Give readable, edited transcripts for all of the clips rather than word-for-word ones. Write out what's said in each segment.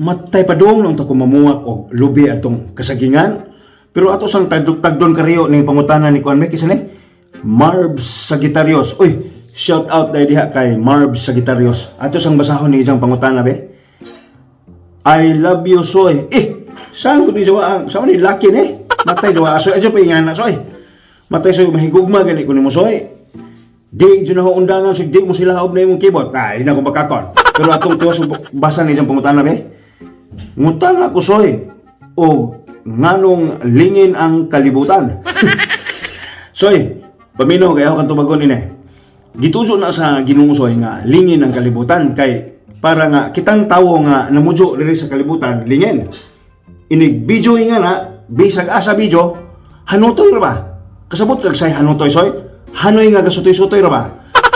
Matay pa dong nung ta ko mamuwak og lubi atong kasagingan. Pero ato sang tagdog-tagdon kariyo ning pangutana ni kuan may kisa ni Marbs Sagittarius. Uy, shout out dahil diha kay Marbs Sagittarius. Ato sang basahon ni isang pangutana be. I love you, Soy. Eh, saan ko ni jawa? Saan ni laki ni? Matay jawa soy. Ajo pa ingana soy. Matay soy, mahigugma gani ko nimo, soy. Di jud na ho undangan soy, di mo sila haob na imong keyboard. Ah, di na ko bakakon. Pero atong tiwas basa ni isang pangutana be. Ngutana ko, soy. Og nganong lingin ang kalibutan? Soy, paminaw kay ako kang tubagon ini. Gitujo na sa Ginoo, soy, nga lingin ang kalibutan kay para nga kitang tawo nga namujo diri sa kalibutan lingin. Inig video nga na bisag asa video hanutoy ra ba? Kasabot kag say hanutoy, soy? Hanoy nga gasutoy-sutoy ra ba?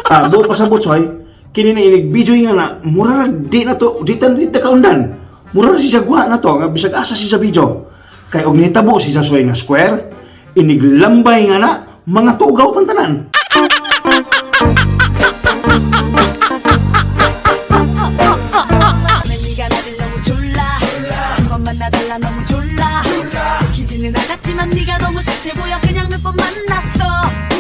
Ah, buot pasabot, soy, kini na inig video nga na mura ra di na to di ta di ta kaundan. Mura ra siya gwa na to nga bisag asa siya sa video. Kay og nitabo siya, soy, nga square, iniglambay nga na mga tugaw tantanan. 네가 나를 너무 졸라 한 번만 나달라 너무 졸라 들키지는 않았지만 네가 너무 착해 보여 그냥 몇 번 만났어.